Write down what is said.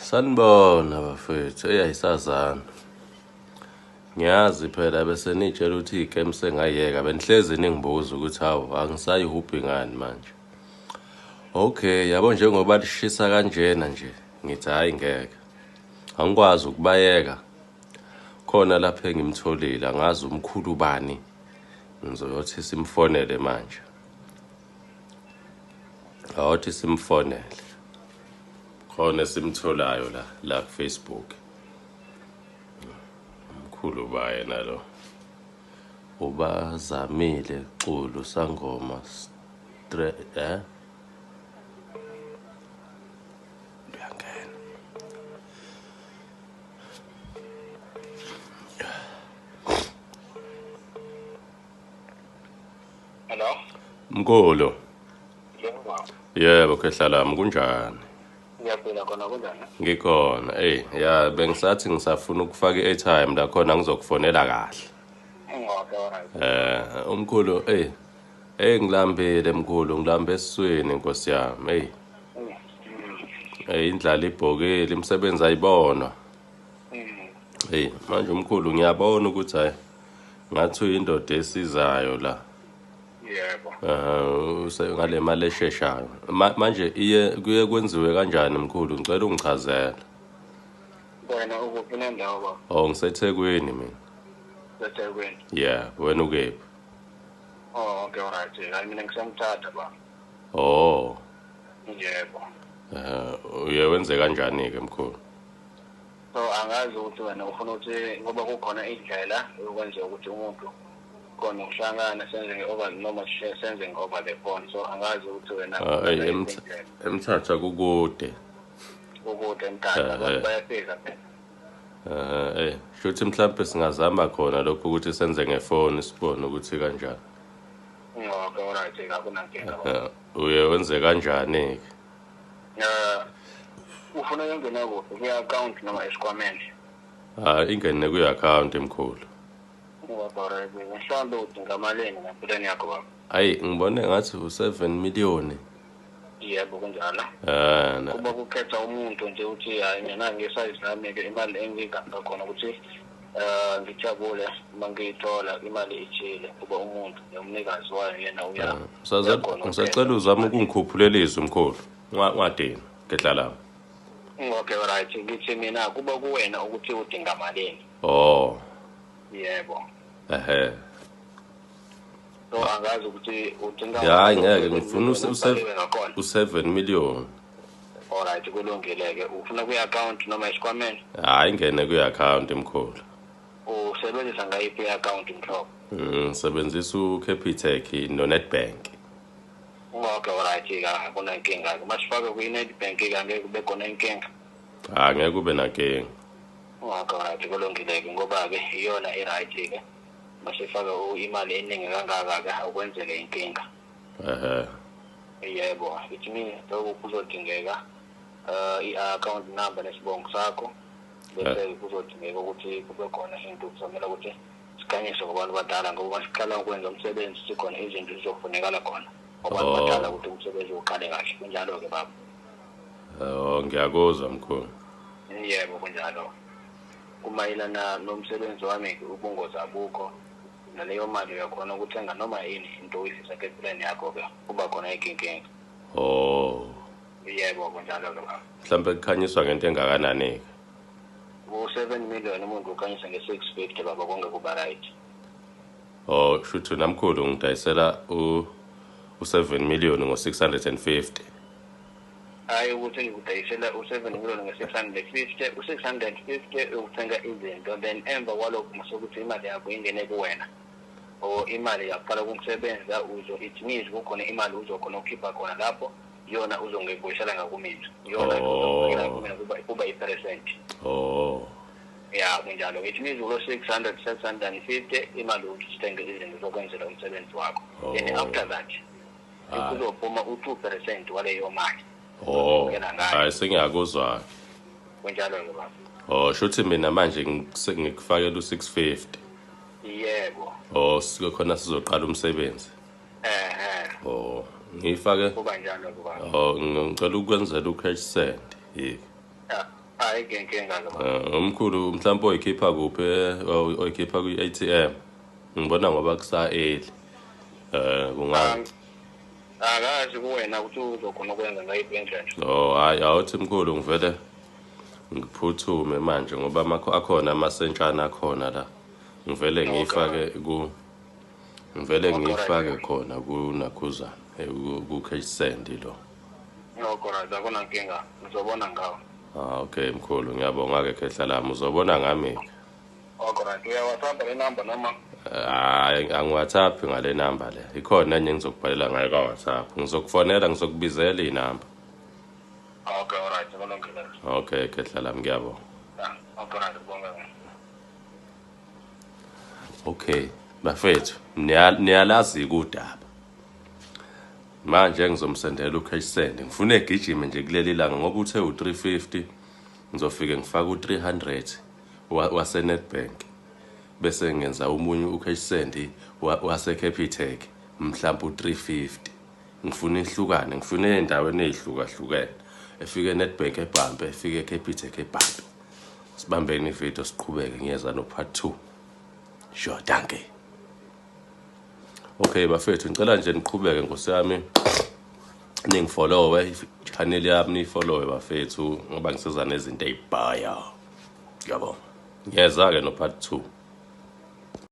Sanibona bafethu, eyi ayisazana. Ngiyazi phela bese nitshela ukuthi igame sengayeka, benihlezi ningibuza ukuthi hawu angisayihubhi ngani manje. Okay, yabo njengoba lishisa kanjena nje, ngithi hhayi ngeke. Angikwazi ukubayeka. Khona lapha engimtholile, angazi umkhulu bani. Ngizoyothi simfonele manje. Awuthi simfonele. Khona esimtholayo la la ku Facebook. Mkhulu ba yena lo. Ubazamile Xulu sangoma stre eh Uyangena. Hello? Mkhulu. Yebo. Yebo khehla lami kunjani? Ngiyaphila khona kunjani? Ngikhona. Ey, ya bengisathi ngisafuna ukufaka i-airtime la khona ngizokufonela kahle. Okay, alright. Eh, umkhulu ey. Ey ngilambile mkhulu, ngilambe esiswini nkosi yami. Ey, ey indlala ibhokile, imisebenzi ayibonwa. Hey, manje umkhulu ngiyabona ukuthi hayi ngathi uyindoda esizayo la. Yebo. Eh, ngale mali esheshayo. Manje iye kuye kwenziwe kanjani mkhulu? Ngicela ungichazele. Wena ukuphi nendawo baba? Oh, ngiseThekwini mina. SeThekwini. Yeah, wena ukephi? Oh, okay, alright. Hayi mina ngisemthatha baba. Oh. Yebo. Eh, uye wenze kanjani ke mkhulu? So angazi ukuthi wena ufuna ukuthi ngoba kukhona indlela yokwenza ukuthi umuntu khona ukuhlangana senze nge-over noma senze nge-over the phone so angazi ukuthi wena Ah, ufuna ey, yiphi indlela. eMthatha kukude. Kukude eMthatha abantu bayafika phela. Eh, shuthi mhlampe singazama khona lokho ukuthi senze ngefoni sibone ukuthi kanjani. Okay, alright, akunankinga. Uye wenze kanjani ke? Ufuna yongena kuphi? Kwi-account noma esikhwameni? Ah, ingene kwi-account mkhulu. Alright, mhlawumbe udinga malini ngempilweni yakho baba? Ayi, ngibone ngathi u7 million. Yebo kunjalo. Eh, kuba kukhetha umuntu nje uthi hayi mina ngesayizi lami ke imali engingaka khona ukuthi eh ngijabule uma ngiyithola imali ithile kuba umuntu umnikazi wayo yena uya. Ngisacela uzame ukungikhuphulela izwi mkhulu. Ungadini ngehla lami. Okay right, ngithi mina kuba kuwena ukuthi udinga malini. Oh. Yebo. Ehhe. So angazi ukuthi udinga. Hayi ngeke ngifuna u7 million. Alright kulungile ke. Ufuna kwi account noma esikhwameni? Hayi ngene kwi account mkhulu. Usebenzisa ngayiphi i account mhlobo? Ngisebenzisa uCapitec no Nedbank. Okay alright ke akunankinga ke. Masifake kwi Nedbank ke angeke kube khona inkinga. Ah ngeke kube nankinga. Okay alright kulungile ke ngoba ke iyona i right ke. Masifake imali eningi kangaka ke akwenzeke inkinga. Ehhe. Yebo, it means lokho kuzodingeka i-account number nesibongo sakho bese kuzodingeka ukuthi kube khona into kuzomela ukuthi sikhanyise kubantu badala ngoba siqala ukwenza umsebenzi sikhona izinto ezizofunekala khona kubantu badala ukuthi umsebenzi uqale kahle. Kunjalo-ke baba. Oh, ngiyakuzwa mkhulu. Yebo kunjalo. Kumayelana nomsebenzi wami-ke ubungozi abukho naleyo mali uyakhona ukuthenga noma yini into oyifisa empilweni yakho-ke kuba khona inkinga. Oh. Yebo kunjalo-ke baba. Mhlawumbe kukhanyiswa ngento engakanani-ke? Ku-7 million umuntu ukhanyisa nge-650 baba konke kuba right. Oh, shuthi namkhulu ngidayisela u-7 million ngo-650. Hayi ukuthi ngikudayisela u-7 million nge-650, u-650 ukuthenga izinto then emva kwalokho mase ukuthi imali yakho ingene kuwena or imali yaqala ukusebenza uzo it means kukhona imali uzokhona ukukhipha khona lapho yona uzongibuyisela ngakumina yona uzongibuyisela ngakumina kuba i-percent. Oh. Ya kunjalo it means ulo 600 650 imali ukuthi sithenge izinto zokwenzela umsebenzi wakho. Then after that kuzophuma u-2% waleyo mali. Oh. Hayi sengiyakuzwa. Kunjalo-ke baba. Oh, shuthi mina manje ngikufakela u-650. Yebo. Oh, sike khona sizoqala umsebenzi. Ehhe. Oh, ngifake kuba njalo baba. Oh, ngicela ukwenzela u-cash send. Yiki. Ayikho inkinga-ke baba. Umkhulu mhlawumbe oyikhipha kuphi oyikhipha kwi-ATM? Ngibona ngoba kusa-early. Kunga Akazi kuwena ukuthi uzokhona ukwenza ngayiphi indlela. Oh hayi, awuthi mkhulu ngivele ngiphuthume manje ngoba akhona amasentshana akhona la. Ngivele ngiyifake ku ngivele ngiyifake khona kunakhuzana ku cash send lo. Okay, right, akunankinga. Ngizobona ngawo. Ah okay mkhulu, ngiyabonga ke khehla lami, uzobona ngami. Okay, right. Uya-WhatsApp le number noma? Hayi, angi-WhatsApp ngale number le. Ikhona enye engizokubhalela ngayo ka WhatsApp. Ngizokufonela, ngizokubizela inamba. Okay, all right, kulungile. Okay khehla lami, ngiyabonga. Ah, okay, right, kubonga. Okay, bafethu, niyalazi udaba. Manje ngizomsendela ucash send. Ngifuna egijime nje kuleli langa ngoba uthe u350, ngizofike ngifake u300 wase Nedbank. Bese ngenza umunye ucash send wase Capitec mhlawumbe u350. Ngifuna ihlukane, ngifuna endaweni ezihlukahlukene. Efike Nedbank ebhampe, efike Capitec ebhampe. Sibambeni ivideo siqhubeke, ngiyeza no part 2. Sure, dankie. Okay bafethu, ngicela nje niqhubeke nkosi yami, ningifollowe channel yami, nifollowe bafethu ngoba ngisiza nezinto ezibhaya. Ngiyabonga. Ngiyeza ke no part 2.